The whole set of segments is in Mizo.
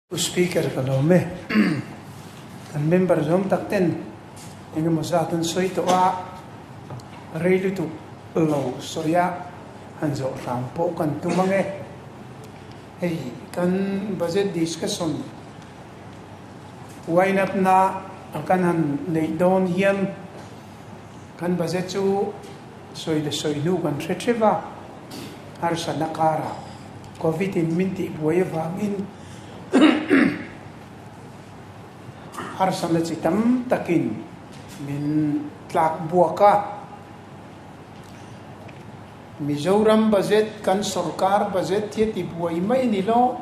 Pu Speaker ka lawm e. Kan member zawng tak ten engemaw zat an sawi tawh a, rei lutuk lo sawi a han zawh hram pawh kan tum ang e. Hei kan budget discussion wind up na a kan han neih dawn hian kan budget chu sawi leh sawi hnu kan hre theuh a, harsatna karah Covid in min tih buai avangin harsatna chi tam takin min tlak buak a. Mizoram budget kan sorkar budget hi a ti buai mai ni lo,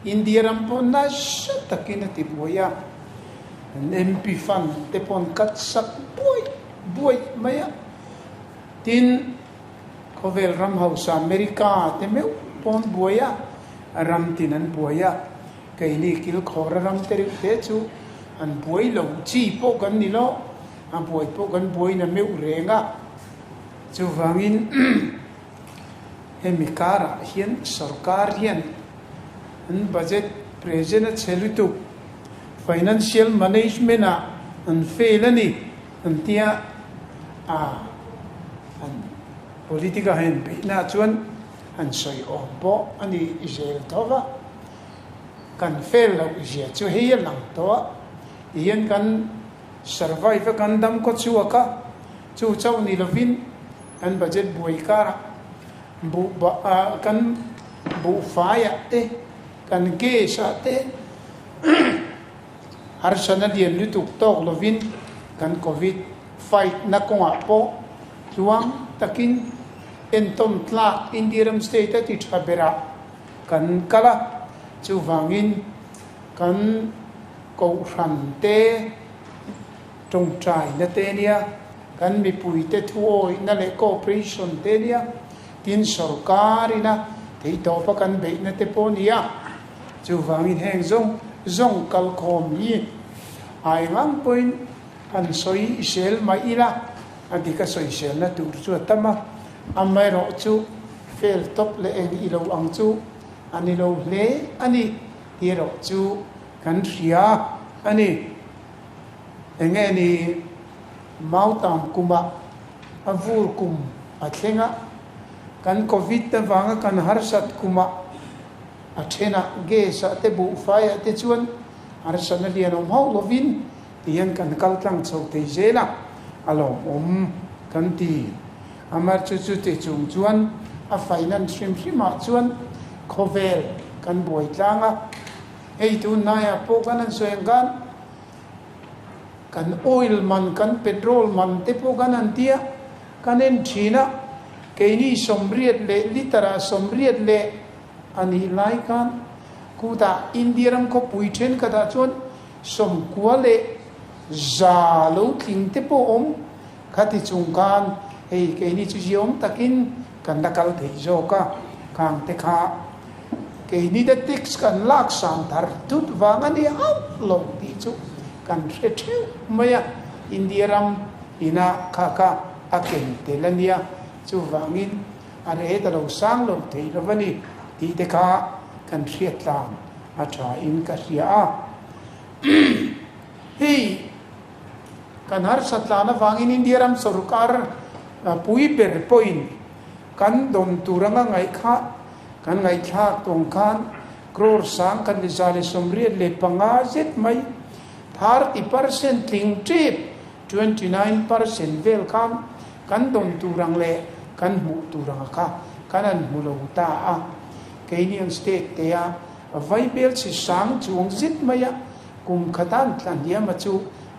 India ram pawh nasa takin a ti buai a, an MP fund te pawh an cut sak buai buai mai a, tin, Khawvel ram hausa America te meuh pawn buai a, ram tin an buai a, keini kilkhawra ram te reuh te chu an buai lo chi pawh kan ni lo, a buai pawh kan buai na meuh reng a. Chuvangin hemi karah hian sorkar hian an budget present a chhe lutuk, financial management ah an fail a ni. An tia a, an politic a han beihna chuan an sawi awm pawh a ni zel tho va, kan fail loh zia chu hei a lang tawh a, tihian kan survive a kan dam khaw chhuak a, chu chauh ni lovin kan budget buai karah buh bah kan buhfaiah te kan gas ah te Harsatna lian lutuk tawk lovin kan Covid fight na kawngah pawh tluang takin entawn tlak India ram state a ti tha berah kan kal a, chuvangin kan kohhran te tawngtaina te nia, kan mipuite thuawihna leh cooperation te nia, tin sorkarina theihtawpa kan beihna te pawh nia. Chuvangin heng zawng zawng kalkhawm hi a engang pawhin han sawi sel mai ila, a dik a sawiselna tur chu a tam a, amaherawh chu fel tawp leh eng i lo ang chu a ni lo hle a ni tih erawh chu kan hria a ni. Enge ni Mautam kumah a vur kum a thleng a, kan Covid avanga kan harsat kumah A thenah gas ah te buhfai ah te chuan harsatna lian awm hauh lovin tihian kan kal tlang chho thei zel a, a lawmawm kan ti. Amar chu chuti chung chuan a finance hrim hrim ah chuan khawvel kan buai tlang a, hei tunhnaiah pawh kan han sawi ang khan kan oil man kan petrol man te pawh kan han tia kan en thin a, keini 80 leh litre ah 80 leh A nih lai khan kutah India ram khawpui thenkhatah chuan 91 lo tling te pawh awm. Khati chung khan hei keini chu ziaawm takin kan la kal thei zawk a, khang te kha keini te tax kan lak sang thar thut vang a ni hauh lo tih chu kan hre theuh mai a, India ram ina kha kha a ken tel a nia, chuvangin A reh ta lo sang lo thei lo a ni tih te kha kan hriat tlang a tha in ka hria a. Hei kan harsat tlan avangin India ram sorkar pui ber pawhin kan dawn tur anga ngaih kha kan ngaihthlak tawng khan crore sang kan ni 185 zet mai 30% tling tep 29% vel khan kan dawn tur ang leh kan hmuh tur anga kha kan han hmu lo ta a. Keini ang state te a vaibel chi sang chuang zit mai a, kum khata an tla hniam a chu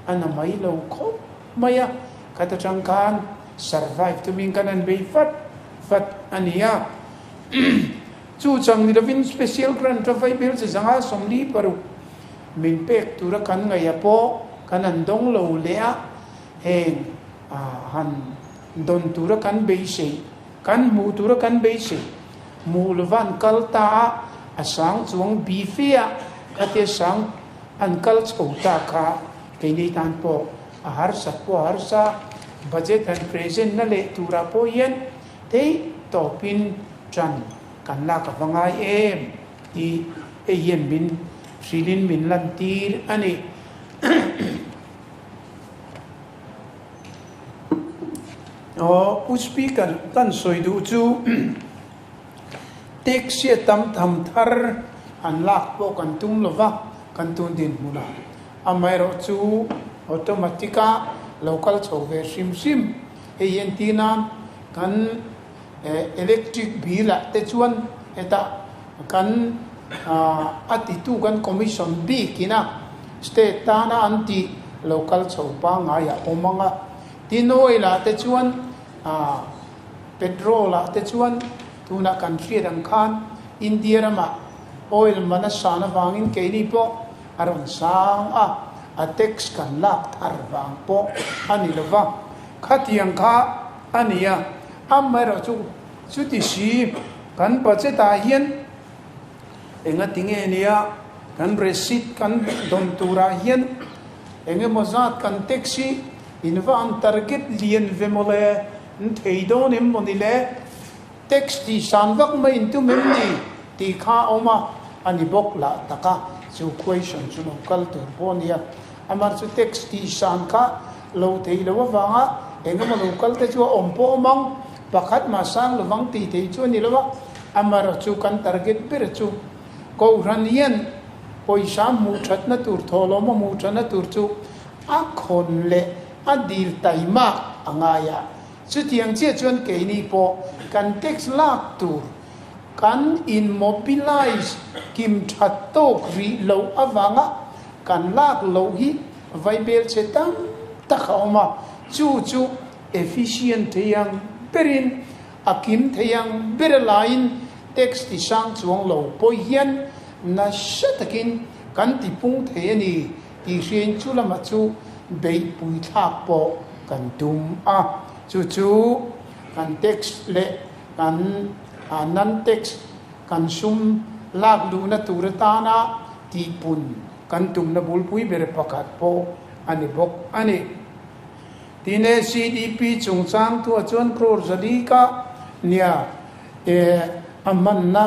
a na mai lo khawp mai a, khat atang khan survive tumin kan han bei fat fat a ni a. Chu chang ni lovin special grant a vaibel chi zanga 46 min pek tura kan ngaih a pawh kan han dawng lo leh a, heng han dawn tura kan beisei, kan hmuh tura kan beisei, hmuh lova an kal ta a, a sang chuang bi fe a, khatia sang an kal chho ta kha keini tan pawh a harsat pawh a harsa, budget han present na leh turah pawh hian theih tawpin tan kan lak a va ngai em tih hei hian min. hrilhin min lantir a ni. Aw, Pu Speaker, kan sawi duh chu taxi a tam tham thar han lak pawh kan tum lo va, kan tun dinhmunah. Amaherawhchu automatic a lo kal chho ve hrim hrim. Hei hi entir nan kan electric bill ah te chuan hetah kan a titu kan commission bik ina state tana an tih lo kal chho pangngai a awm ang a. Tin oil ah te chuan petrol ah te chuan tunah kan hriat ang khan India ramah oil man a san avangin keini pawh a rawn sang a, a tax kan lak thar vang pawh a ni lo va, khatiang kha a ni a, amaherawh chu chuti si kan budget ah hian enga tinge nia kan receipt kan dawn turah hian engemaw zat kan tax hi in va an target lian ve mawle, an thei dawn em maw ni le? Tax tih san vak mai in tum em ni tih kha a awm a, a ni bawk lah tak a, chu question chu lo kal tur pawh a nia. Amah chu tax tih san kha lo thei lo avanga eng emaw lo kal te chu a awm pawh awm ang, pakhat mah sang lovang tih thei chu a ni lo a, amaherawh chu kan target ber chu Kohhran hian pawisa hmuh thatna tur thawhlawm a hmuh thatna tur chu a khawn leh a dil taimak a ngai a. Chutiang chiah chuan keini pawh kan tax lak tur kan in-mobilize kim that tawk rih loh avanga kan lak loh hi vaibel che tam tak a awm a, chu chu efficient thei ang berin, a kim thei ang ber a laiin tax ti sang chuang lo pawh hian nasa takin kan tipung thei a ni. Tih hriain chu lamah chu beihpui thlak pawh kan tum a, chu chu kan tax leh kan non-tax kan sum lak luhna tur atana tihpun kan tumna bulpui ber pakhat pawh a ni bawk a ni. Tin ACDP chungchang thuah chuan crore zali ka nia e a hmanna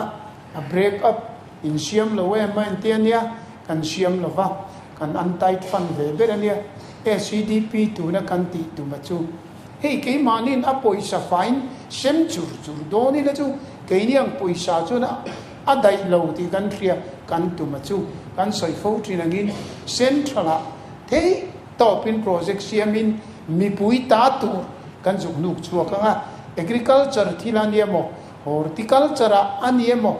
a break up insiam lo em a entia nia Kan siam lo va, kan untied fund ve ber a nia. SEDP tuna kan tih tuma chu hei keimahniin a pawisa fain sem chur chur dawn ila chu keini ang pawisa chuan a daih lo tih kan hria kan tuma chu kan sawi fo thin angin Central ah theih tawpin project siamin mipui ta tur kan zuk nuk chhuak ang a, Agriculture thil a nia maw, Horticulture ah a ni emaw,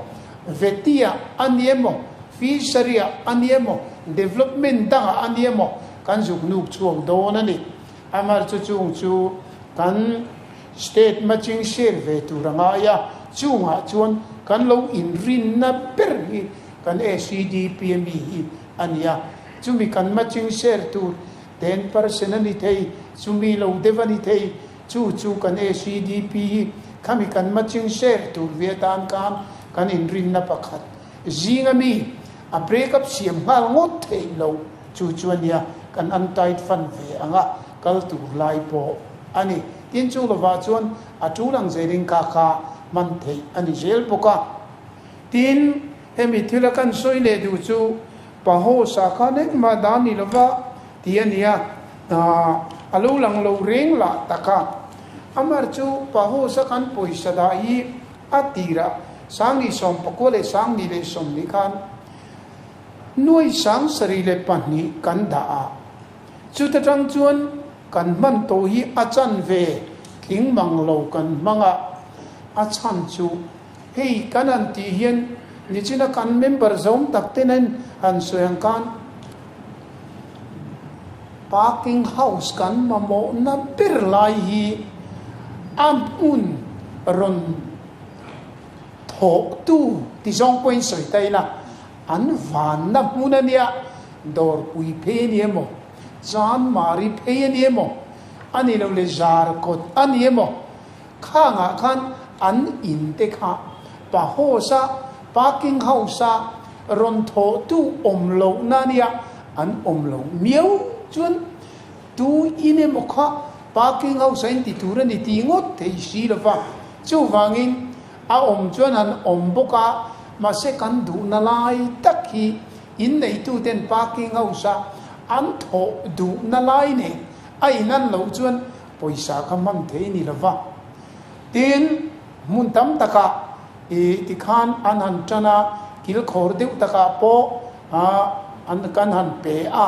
Veti ah a ni emaw, Fishery ah a ni emaw, Development dang ah a ni emaw, kan zuk nuk chhuak dawn a ni. Amar chu chung chu kan State matching share ve tur a ngai a, chungah chuan kan lo inrinna ber hi kan SEDP ami hi a ni a. Chumi kan matching share tur 10% a ni thei, chumi lo deuh a ni thei, Chu chu kan SEDP hi khami kan matching share tur ve atan khan kan inrinna pakhat zinga mi a break up siam nghal ngawt theih loh chu chu ania kan untied fund ve anga kal tur lai pawh a ni. Tin chu lovah chuan a tul ang zelin kha kha hman theih a ni zel bawk a. Tin hemi thila kan sawi leh duh chu Pahosa khan engmah dan ni lova ti a nia, a lo lang lo reng lah tak a. Amar chu Pahosa kan pawisa dah hi a tirah Sangni 19 leh Sangni leh 20 khan nuai 72 kan dah a. Chuta tang chuan kan hman tawh hi a chanve tling mang lo kan hmang a, a chhan chu Hei kan han tih hian nichina kan member zawng tak te nen han sawi ang khan parking house kan mamawhna ber lai hi a hmun rawn thawktu ti zawng pawhin sawi ta ila an vanna hmun a nia, dawrpui phei a ni emaw, chanmari phei a ni emaw, a ni lo le zarkawt a ni emaw, Khangah khan an in te kha Pahosa parking house a rawn thawhtu awm lohna nia an awm lo miau chuan tu in emaw kha parking house a inti tur a ni tih ngawt thei si lo va. Chuvangin a awm chuan an awm bawk a, mahse kan duhna lai tak hi In neituten parking house a an thawh duhna lai nen a inan loh chuan pawisa kha hman thei ni lova. Tin, hmun tam takah i tikhan an han tan a, kilkhawr deuh takah pawh an kan han pe a.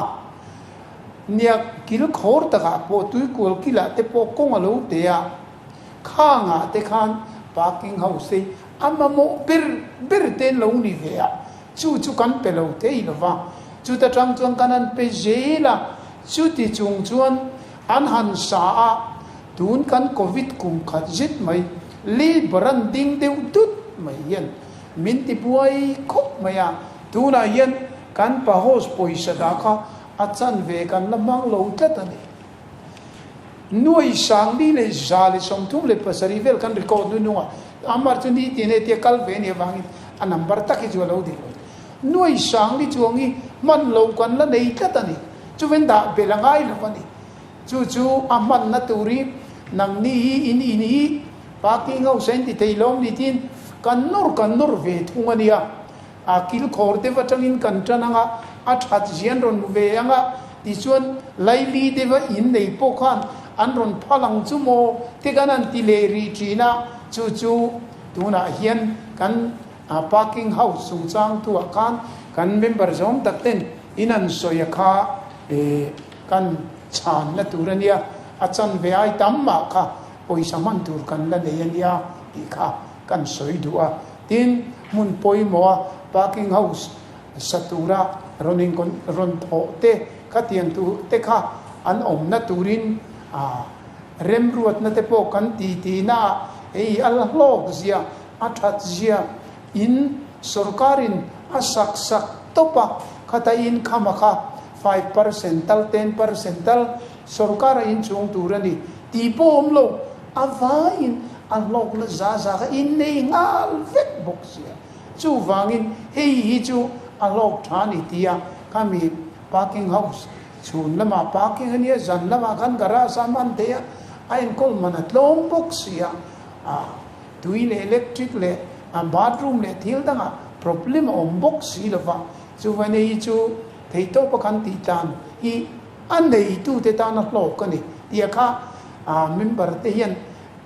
Nia, kilkhawr takah pawh tuikual kilah te pawh kawng a lo te a, khangah te khan parking house te a mamawh ber ber te an lo ni ve a, chu chu kan pe lo thei lo va. Chuta tang chuan kan han pe zel a, chuti chung chuan an han sa a, tun kan covid kum khat zet mai labour an ding deuh dut mai hian min ti buai khawp mai a, tunah hian kan pahos pawisa dah kha a chanve kan la hmang lo tlat a ni. Nuai sangli leh 137 vel kan record hnu hnungah Amar chu ni tin hetia kal ve nih avangin a number tak hi chu a lo dik lo. Nuai sangli chuang hi hman lo kan la nei tlat a ni. Chuven dah belh a ngai lo a ni. Chu chu a hmanna tur hi nangni hi in in hi parking house a in ti thei lawm ni tiin kan nawr kan nawr ve thung a nia. A kilkhawr deuh atangin kan tan anga, a that zian rawn hmu ve anga, tichuan Laili deuha in nei pawh khan an rawn phal ang chu maw te kan han ti leh rih thin a, chu chu tunah hian kan parking house chungchang tuah khan kan member zawng tak ten in an sawi a kha kan chhanna tur a nia, a chanve ai tam mah kha pawisa hman tur kan la nei a nia tih kha kan sawi duh a. Tin, hmun pawimawha parking house sa tura rawn in rawn thawh te khatiang tur te kha an awmna turin remruatna te pawh kan ti tihna ah hei a la hlawk zia, a that zia in sorkarin a sak sak tawp a, khata in khama kha 5% tal 10% tal sorkara inchhung tur a ni tih pawh awm lo. A vaiin a hlawkna za za kha in nei nghal vek bawk sia. Chuvangin hei hi chu a hlawk tha a ni tia khami parking house chhun lamah parking a nia, zan lamah khan garage a hman thei a, a enkawl man a tlawm bawk sia. A tui leh electric leh a bathroom leh thil dangah problem a awm bawk si lova. Chuvangin hei hi chu theihtawpa kan tih tlan hi A neitute tana hlawk a ni tia kha member te hian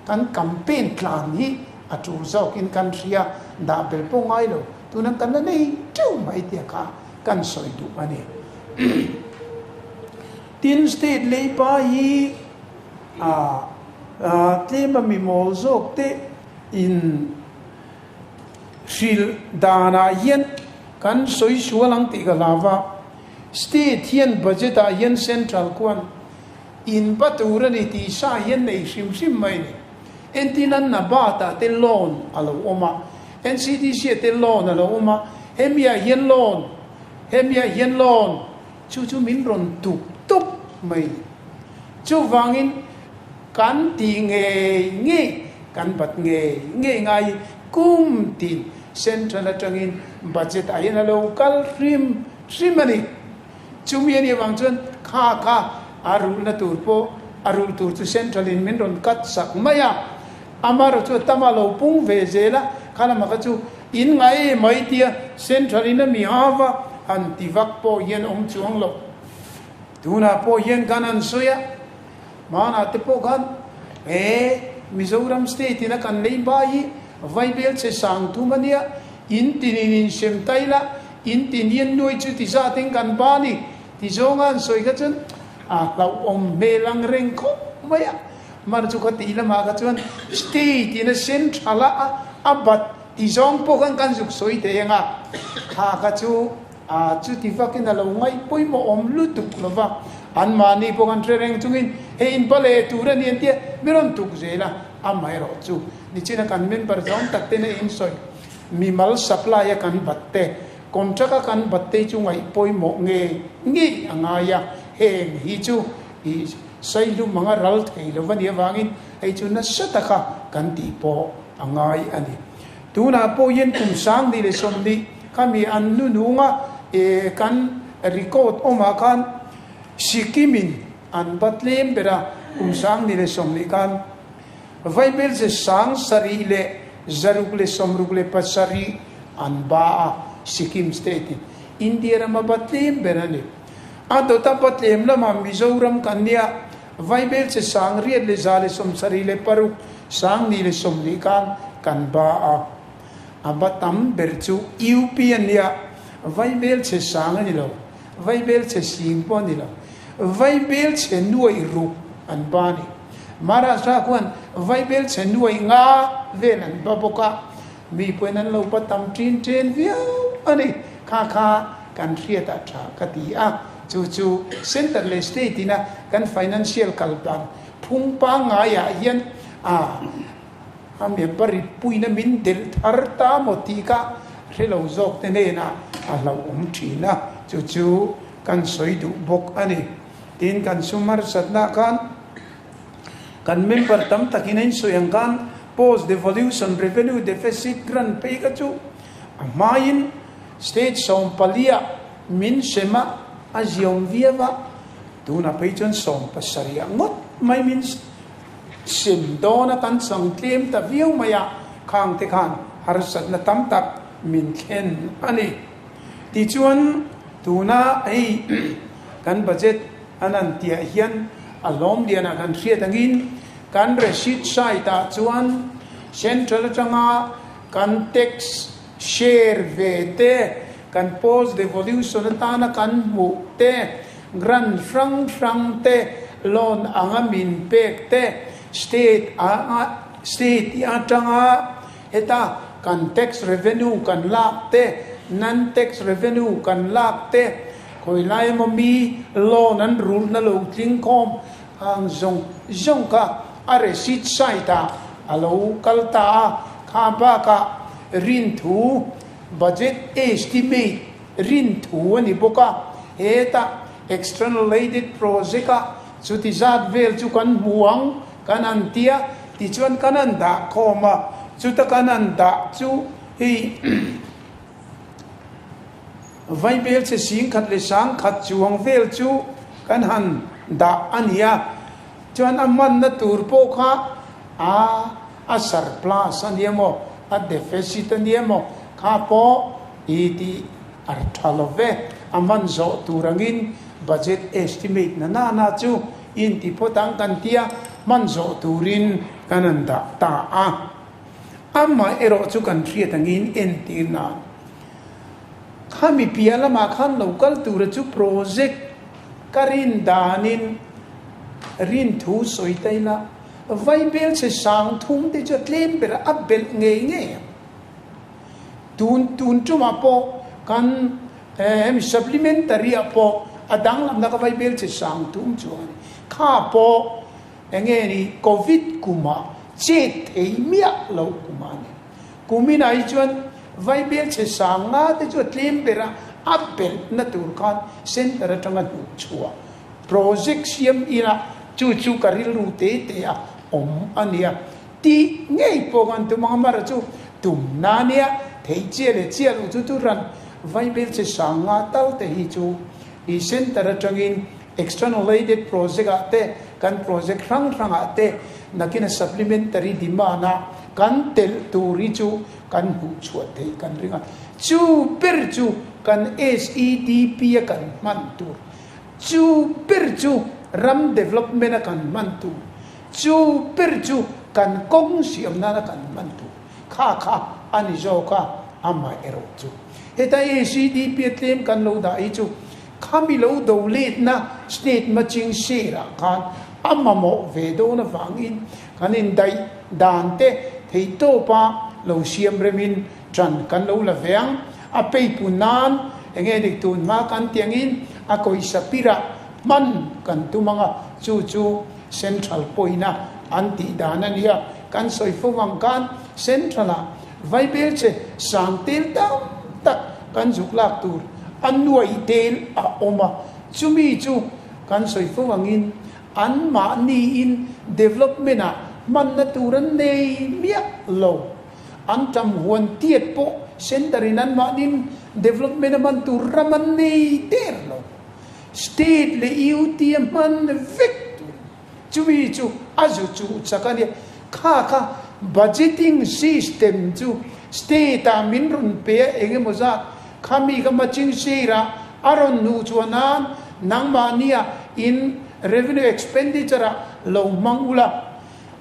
kan campaign tlan hi a tul zawkin kan hria, dah bel pawh ngai lo, tuna kan la nei teuh mai tia kha kan sawi duh a ni. Tin, state leipa hi tlema mi mawl zawk te in hrilh danah hian kan sawi sual ang tih ka hlau va. State hian budget ah hian central khuan in ba tur a ni tih sa hian nei hrim hrim mai a ni. Entin an NABARD ah te loan a lo awm a, NCDC ah te loan a lo awm a, hemi ah hian loan, hemi ah hian loan, chu chu min rawn tuk tup mai a ni. Chuvangin kan tih ngei ngei, kan bat ngei ngei ngai hi kum tin central atangin budget ah hian a lo kal hrim hrim a ni. Chumi a nih avang chuan kha kha a rulhna tur pawh a rulh tur chu central in min rawn cut sak mai a, amaherawh chu a tam a lo pung ve zel a, kha lamah kha chu in ngai mai tia central in a mi hava han ti vak pawh hian awm chuang lo. Tunah pawh hian khan an sawi a, hmanah te pawh khan he Mizoram state in a kan lei bai hi Vaibel che sang thum a nia, in tinin insem ta ila, in tin hian nuai chu ti zat in kan ba ni ti zawnga an sawi kha chuan a hlauhawm hmel ang reng khawp mai a. Mar chu kha tih lamah kha chuan state in a central a a bat ti zawng pawh khan kan zuk sawi thei ang a, kha kha chu a chuti vakin a lo ngaih pawimawh awm lutuk lo va, anmahni pawh kan hre reng chungin hei in ba leh tur a ni an tia mi rawn tuk zel a, amaherawh chu nichina kan member zawng tak ten a insawi mimal supply a kan bat te, contract a kan bat te chu ngaih pawimawh nge ngei a ngai a, heng hi chu i saihlum anga ral thei lo va nih avangin hei chu nasa taka kan tih pawh a ngai a ni. Tunah pawh hian kum 2020 khami an nu nunga kan record awmah khan Sikkim-in an va tlem ber a, kum 2020 khan Vaibelze 7667 an ba a, Sikkim state-in. India rama ba tlem ber a ni. A dawta ba tlem lamah Mizoram kan nia, Vaibelchhe 1176, 1020 khan kan ba a. A ba tam ber chu UP a nia, Vaibelchhe sang a ni lo, Vaibelchhe sing pawh a ni lo, Vaibelchhe nuaih ruk an ba a ni. Maharashtra khuan Vaibelchhe nuaih nga vel an ba bawk a, mi pawhin an lo ba tam ṭin ṭen viau a ni. Kha kha kan hriat a ṭha ka ti a, chu chu Centre leh State ina kan financial kal dan phung pangngaiah hian a A member puina min delh thar ta maw tih kha hre lo zawk te hnenah a hlauhawm thin a, chu chu kan sawi duh bawk a ni. Tin, kan sum harsatna khan kan member tam takin a insawi ang khan post devolution revenue deficit grant phei kha chu a hmain state sawmpalia min sem a, a ziawm viau a, tunah phei chuan sawmpasarih ngawt mai min Sim dawna kan chang tlem ta viau mai a, khang te khan harsatna tam tak min thlen a ni. Tichuan, tuna hei kan budget an han tiah hian a hlawm lianah kan hriat angin kan receipt side ah chuan central atanga kan tax share ve te, kan post devolution atana kan hmuh te, Grant hrang hrang te, loan anga min pek te, state a state atanga heta kan tax revenue kan lak te, non tax revenue kan lak te, khawi lai emaw mi loan an rulhna lo tling khawm ang zawng zawng kha a receipt side ah a lo kal ta a, kha bakah rinthu budget estimate Rinthu a ni bawk a, heta external aided project a chuti zat vel chu kan hmu ang kan han ti a, tichuan kan han dah khawm a, chuta kan han dah chu hei Vaibel che 10,000 leh 10,000 chuang vel chu kan han dah a ni a, chuan a hmanna tur pawh kha a a surplus a ni emaw a deficit a ni emaw kha pawh I tih a tha lo ve, a hman zawh tur angin budget estimate na na na chu in ti phawt ang kan tia, hman zawh turin kan han dah ta a. Amah erawh chu kan hriat angin entir nan khami piah lamah khan lo kal tura chu project ka rin danin rin thu sawi ta ila Vaibelchhe 3000 te chu a tlem berah a belh ngei ngei ang. Tun tun tumah pawh kan hemi supplementary ah pawh a danglamna ka vai bel che 3000 chuang a ni. Kha pawh enge ni covid kumah chet thei miah loh kumah a ni. Kuminah hi chuan vai bel che 5000 te chu a tlem ber a, a belhna tur khan center atanga hnuh chhuah project siam ila chu chu ka rilru te te a awm a nia. Tih ngei pawh kan tum ang a, mara chu tum na nia, thei chiah leh chiah loh chu chu ran vaibel che 5000 tal te hi chu i centre atangin external aided project ah te kan project hrang hrang ah te nakina supplementary demand ah kan telh tur hi chu kan hmuh chhuah theih kan ring a, chu ber chu kan SEDP a kan hman tur, chu ber chu ram development a kan hman tur. Chu ber chu kan kawng siam nana kan hman tur kha kha a ni zawk a, amah erawh chu heta ACDP a tlem kan lo dah hi chu khami lo do letna state matching share ah khan a mamawh ve dawn avangin kan indaih dan te theihtawpa lo siam remin ṭan kan lo la ve ang. A peipu nan enge dik tun hma kan ti angin a kawisa pirah hman kan tum ang a, chu chu Central pawina an tih dan a nia. Kan sawi fo ang khan Central-ah vaibel che sang tel tam tak kan zuk lak tur a nuaih tel a awm a, chumi chu kan sawi fo angin anmahniin development-ah hmanna tur an nei miah lo. An tam huan tiat pawh Centre-in anmahniin development a hman tur ram an nei der lo. State leh UT a hman vek tur chumi chu a zu chuh chak a nia. Kha kha budgeting system chu state ah min rawn pe a eng emaw zat Khami ka matching share ah a rawn hnuh chuan nan nangmahnia in revenue expenditure ah lo hmang ula,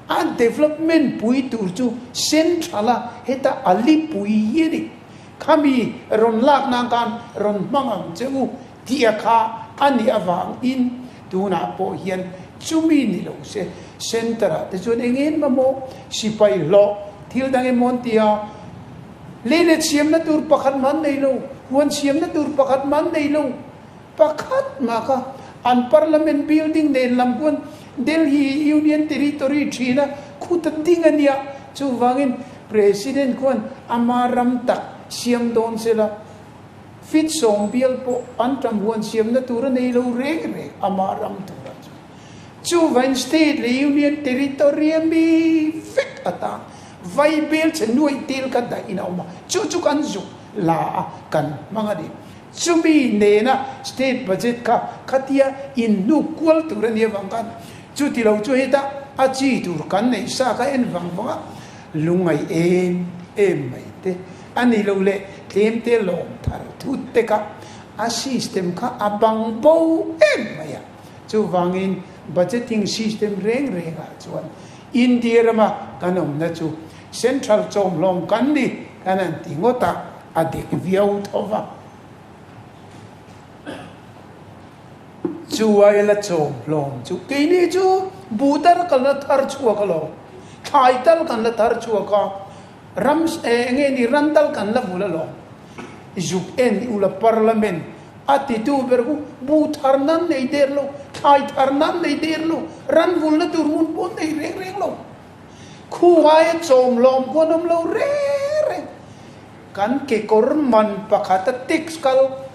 a development pui tur chu central a heta a lipui hi a ni. Khami rawn lak nan khan rawn hmang ang che u tih a kha a nih avangin tunah pawh hian chumi ni lo se centre ah te chuan eng en mamawh sipai hlawh thil dang emaw an ti a, Lei siamna tur pakhat man nei lo, huan siamna tur pakhat man nei lo, pakhat mah kha an Parliament building nen lam khuan Delhi Union Territory thina khuta ding a nia. Chuvangin President khuan ama ram tak siam dawn sela, fit 10 bial pawh an tam huan siamna tur a nei lo reng reng ama ram turah chuan. Chuvangin State leh Union Territory a mi vek atan Vaibel che nuaih tel ka daih in a awm a, chu chu kan zuk la a, kan hmang a ni. Chumi nena state budget kha khatia inhnuk kual tur a nih avang khan chuti lo chu heta a chi tur kan neih sa kha en vang vang a, lungngaih em em mai te a ni lo leh tlem te lawm thar thut te kha a system kha a bang bo em mai a. Chuvangin budgeting system reng rengah chuan India rama kan awmna chu Central chawmhlawm kan ni kan han ti ngawt a, a dik viau tho va. Chu aila chawmhlawm chu keini chu buh tar kan la thar chhuak alawm, thlai tal kan la thar chhuak a, ram eng nge ni ran tal kan la vul alawm. Zuk en ula Parliament A titu ber hu, bu thar nan nei der lo, thlai thar nan nei der lo, ran vulna tur hmun pawh nei reng reng lo. Khu aia chawm lawm pawh an awm lo reng reng. Kan kekawr man pakhata tax kal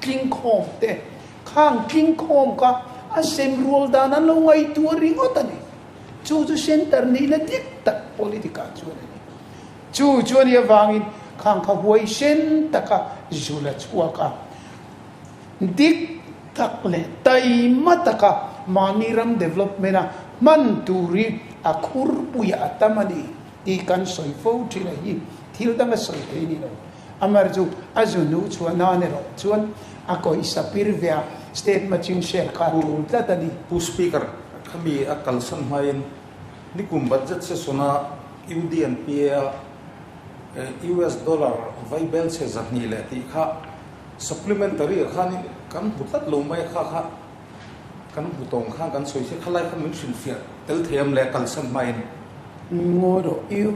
tling khawm te, khang tling khawm kha a sem rual dan an lo ngaihtuah ringawt a ni. Chu chu center nihna dik tak politic ah chuan a ni. Chu chu a nih avangin khang kha huaisen taka zul a chhuak a, dik tak leh taima taka mahni ram development a hman tur hi a khurpuiah a tam a ni tih kan sawi fo thin a hi thil dang a sawi thei ni lo. Amar chu a zu hnuh chhuah nan erawh chuan a kawih sapir ve a, state matching share kha a tul tlat a ni. Pu Speaker, khami a kalsan hmain Nikum budget session a UDNPA a US dollar vaibel chhe 200 leh tih kha supplementary ah khanin kan hmu tlat lo mai a, kha kha kan hmu tawng khan kan sawi se khalai kha min hrilhfiah tel thei am le kalsan hmain. Ngawi rawh u.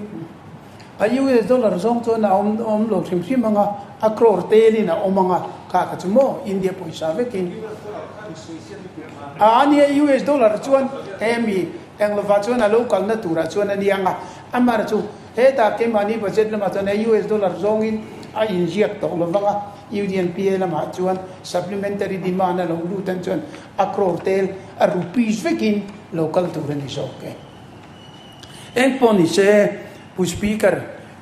A US dollar zawng chuan a awm awm lo hrim hrim ang a, a crore telin a awm ang a, kha kha chu maw India pawisa vekin. A ania US dollar chuan hemi Englova chuan a lo kalna turah chuan a ni ang a, amah chu hetah keimahni budget lamah chuan hei US dollar zawngin a inziak tawh lovang a, UDNPA lamah chuan supplementary demand a lo lut ang chuan a crore tel a rupees vekin lo kal tur a ni zawk e. Eng pawh ni se, Pu Speaker,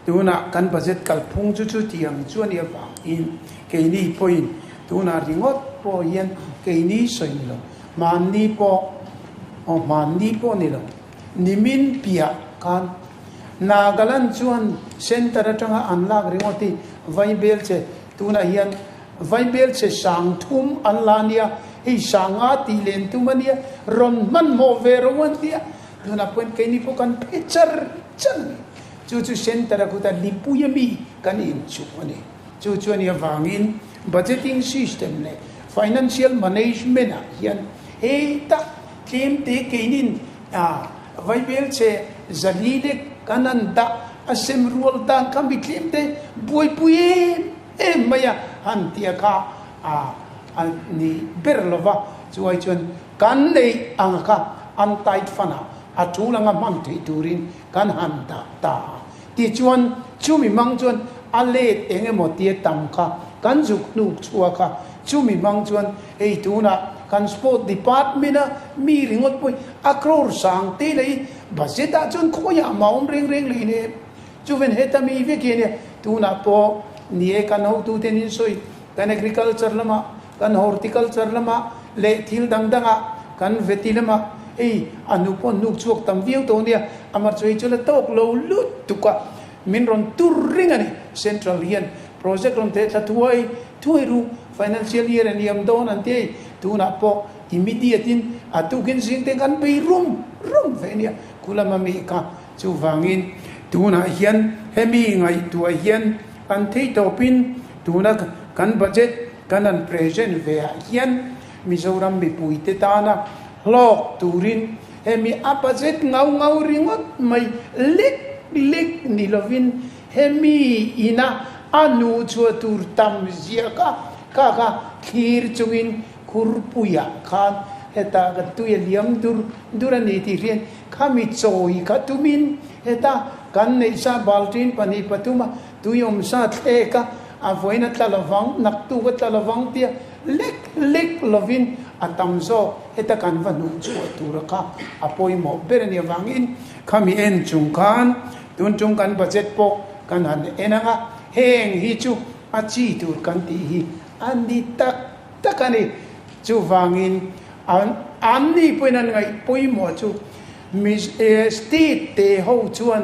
tunah kan budget kalphung chu chutiang chu a nih avangin keini pawhin tunah ringawt pawh hian keini sawi ni lo, hmanni pawh, aw hmanni pawh ni lo, nimin piah khan Nagaland chuan centre atanga an lak ringawt hi vaibel che tunah hian Vaibel che 3000 an la nia, hei 5000 tih len tum a nia, rawn hmanhmawh ve ro an tia, tunah pawhin keini pawh kan phe char char a ni. Chu chu centre a kut a lipui a mi kan inchuh a ni. Chu chu a nih avangin budgeting system leh financial management ah hian hei tak tlem te keinin vaibel che 400 lek kan han dah a sem rual dan kha mi tlem te buaipui em em mai a, han tia kha a ni ber lo va, chuai chuan kan neih ang kha an tight fund ah a tul anga hman theih turin kan han dah ta a. Tichuan chumi hmang chuan a let eng emaw tia tam kha kan zuk hnuk chhuak a, chumi hmang chuan hei tunah kan sport department a mi ringawt pawhin a crore sang te lei budget ah chuan khawiah mah awm reng reng lei ne. Chuven heta mi vek hi a nia, tunah pawh ni e kan hotute nin sawi, kan agriculture lamah, kan horticulture lamah leh thil dang dangah, kan veti lamah hei a hnu pawh hnuk chhuak tam viau tawh nia, amah chu hei chu la tawk lo lut tuk a, min rawn tur reng a ni. Central hian Project rawn teh thla thuai thuai ru, financial year a niam dawn an ti hei, tunah pawh immediate in a tukin zing te kan bei rum rum ve ania, khulama mi kha chuvangin tunah hian hemi ngaihtuah hian an thei tawpin tuna kan budget kan han present ve ah hian Mizoram mipuite tana hlawk turin hemi a budget ngau ngau ringawt mai lek lek ni lovin Hemi ina a nu chhuah tur tam zia kha kha kha thlir chungin Khurpuiah khan heta kan tui a liam dur dur a ni tih hriat khami chawi kha tumin heta kan neih sa baltin pahnih pathuma tui awm sa thlek a, a vawiin a tla lovang, naktuk a tla lovang tia lek lek lovin a tam zawk heta kan va hnuh chhuah tura kha a pawimawh ber a nih avangin khami en chung khan Tun chung kan budget pawh kan han en ang a, heng hi chu a chi tur kan tih hi a ni tak tak a ni. Chuvangin an anni pawhin an ngaih pawimawh chu state te ho chuan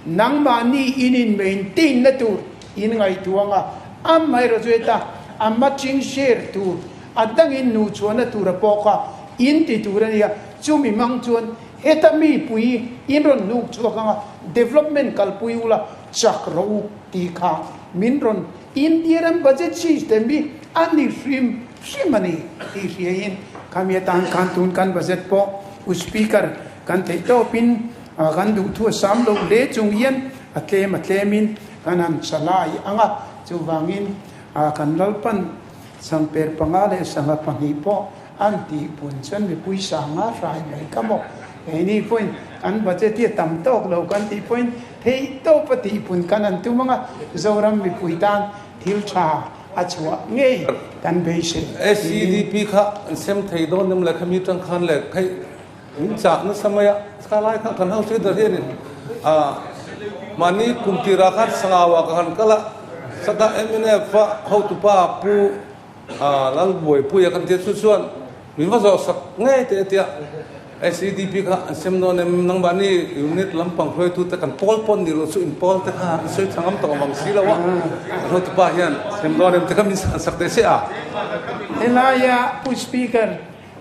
nangmahni in in maintain na tur in ngaihtuah ang a, amaherawh chu heta a matching share tur a dangin nuchhuahna tur a pawk a in ti tur a ni a, chumi hmang chuan Heta mipui in rawn hnuk chhuak anga development kalpui ula chak rawh u tih kha min rawn India ram budget system hi a ni hrim hrim a ni tih hriain khami atan khan tun kan budget pawh u Speaker kan theih tawpin kan duhthu a sam loh hle chung hian a tlem a tlemin kan han chalai anga chuvangin kan Lalpan Sangper panga leh sangha pahnih pawh An tih pun chuan mipui sanga hrai mai ka maw? Keini pawhin kan budget hi a tam tawk lo kan tih pawhin theih tawp a tih pun khan an tum ang a, Zoram mipui tan thil tha a chhuah ngei kan beisei tiin. SEDP kha an sem thei dawn em le khami tang khan le khaih min chak nasa mai a, kha lai kha kan house leader hianin mahni kum tirah khan Sangau ah ka han kal a, sata mnf a hotupa Pu Lal buaipui a kan tia chu chuan min va zawh sak ngei teh a tia SEDP kha an sem dawn em nangmahni unit lampang hruaitu te kan pawl pawn ni loh chu in pawl te kha an sawi thangam tawh vang si lo a kan hotupa hian sem dawn em te kha min sak teh se a. Helaia Pu Speaker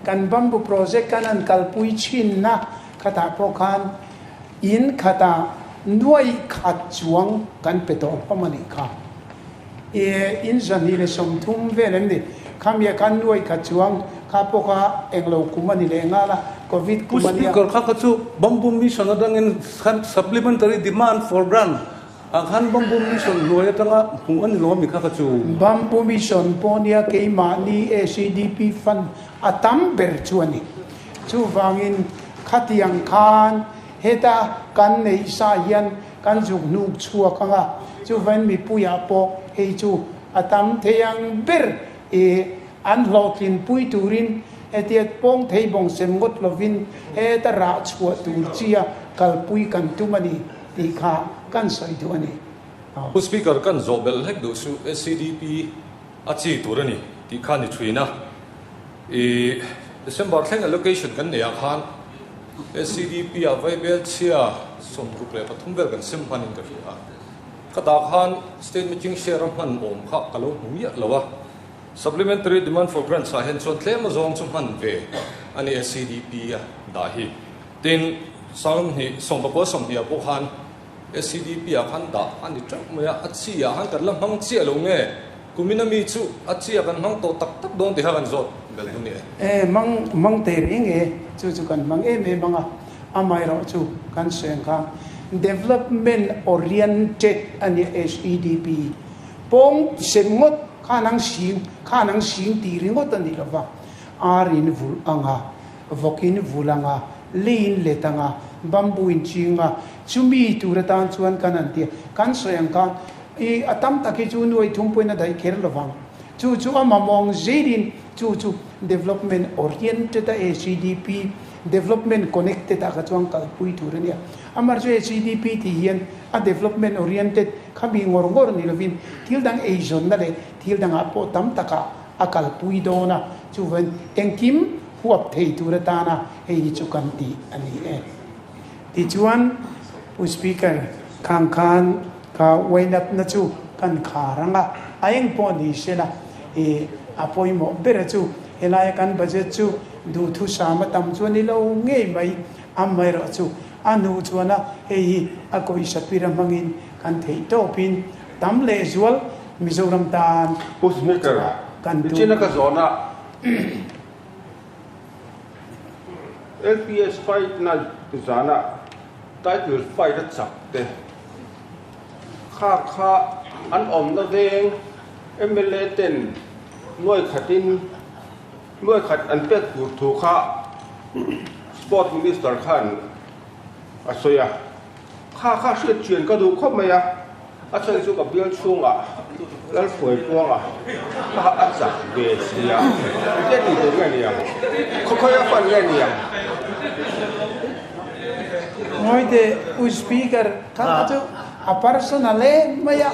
kan bamboo project kan han kalpui thinna khatah pawh khan in khatah nuaih khat chuang kan pe tawh hlawm a nih kha. I in 230 vel em ni? Khamia khan nuai khat chuang kha pawh kha englo kum a ni leh nghal a, Covid kum a nia. Speaker kha kha chu Bamboo Mission atangin khan Supplementary Demand for Grant ah khan Bamboo Mission hnuai atanga hmuh a ni lo ami kha kha chu. Bamboo Mission pawh nia keimahni ACDP fund a tam ber chu a ni. Chuvangin khatiang khan heta kan neih sa hian Kan zuk hnuk chhuak ang a, chuvain mipuiah pawh hei chu a tam thei ang ber i an hlawhtlinpui turin hetia pawng thei bawng sem ngawt lovin heta rah chhuah tur chia kalpui kan tum a ni tih kha kan sawi duh a ni. Pu Speaker, kan zawh belh hlek duh suh, SEDP a chi tur a ni tih kha ni thin a. I December thleng allocation kan neih ah khan SEDP ah vaibel chhia 63 vel kan sem hman in ka hria a. Ka tah khan state matching share a hman awm kha ka lo hmu miah lo a. Supplementary demand for grants ah hian chuan tlem azawng chu hman ve a ni SEDP a dah hi. Tin, sanghnih sawmpakua sawmhnih ah pawh khan SEDP ah khan dah a ni teuh mai a, a chi ah khan kan la hmang chiah lo nge? Kumina mi chu a chi ah kan hmang tawh tak tak dawn tih kha kan zawt belh duh ni e. E, hmang hmang teh reng e, chu chu kan hmang em em ang a, amaherawh chu kan sawi ang kha Development Oriented a nia SEDP pawng sem ngawt khan ang sing khan ang sing tih ringawt a ni lova, ar in vulh ang a, vawk in vulh ang a, lei in let ang a, bamboo in ching a, chumi tur atan chuan kan han ti a, kan sawi ang khan i a tam tak hi chu nuai thum pawhin a daih kher lo vang. Chu chu a mamawng zelin chu chu development oriented a ACDP, development connected ah kha chuan kalpui tur a nia. Amar chu ACDP tih hian a development oriented khami ngawr ngawr ni lovin thil dang eizawnna leh thil dangah pawh tam takah a kalpui dawn a, chuvain engkim huap thei tur atana hei hi chu kan tih a ni e. Tichuan, Pu Speaker, khang khan ka wind up na chu kan khar ang a. A eng pawh ni sela i a pawimawh ber a chu helaia kan budget chu duhthusam a tam chu a ni lo ngei mai. Amaherawhchu a hnu chuan a hei hi a kawihsa pira hmangin kan theih tawpin tam leh zual Mizoram tan Pu Speaker, kan tum. Nichina ka zawhna LPS fight na zana title fight a chak te kha kha an awmna veng mla ten nuai khatin nuai khat an pek tur thu kha Sport Minister khan a sawi a, kha kha hriat chian ka duh khawp mai a, a chhan chu ka bial chhungah Lalhruai kuangah kha a chak ve si a, engtia tih tur nge ni ang, khawkhawi a fan nge ni ang? Ngawi teh U Speaker, kha kha chu a personal em mai a,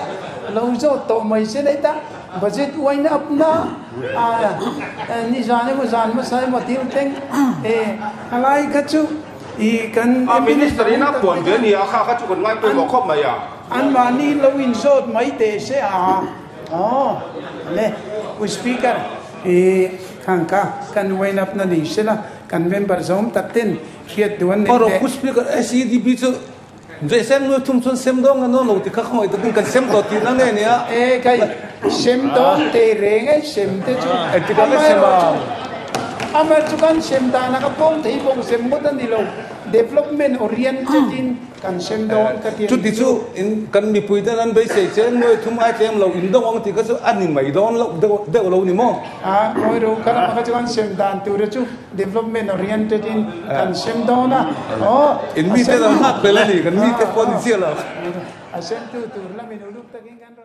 lo zawt tawh mai se nei ta, budget wind up na nizan emaw zan hmasa emaw thil thleng e a lai kha chu i kan A minister in a puan ve a ni a, kha kha chu kan ngai pawimawh khawp mai a. Anmahni lo inzawt mai teh se a, aw le U Speaker i khang kha kan wind up na ni sela kan member zawm tak ten hriat duh an neih leh. Pu Speaker, SEDP chu Ve sem nuai thum chuan sem dawn kan dawn lo ti kha khawngaih takin kan sem tawh tihna nge nia. E kai sem dawn te reng e sem te chu Engtikah nge sem a? Amah chu kan sem dan a ka pawm thei bawk sem ngawt a ni lo development oriented in kan sem dawn ka ti a ni Chuti chu in kan mipui ten an beisei che nuai thum ai tlem lo in dawng ang tih kha chu a ni mai dawn loh deuh deuh lo ni maw? A ngawi ro ka ram kha chu kan sem dan tur a chu Development oriented in kan sem dawn a, aw. In mite lo nghak tel a ni, kan mite pawh ni chiah lo. A semtu tur lamin uluk takin kan rawn.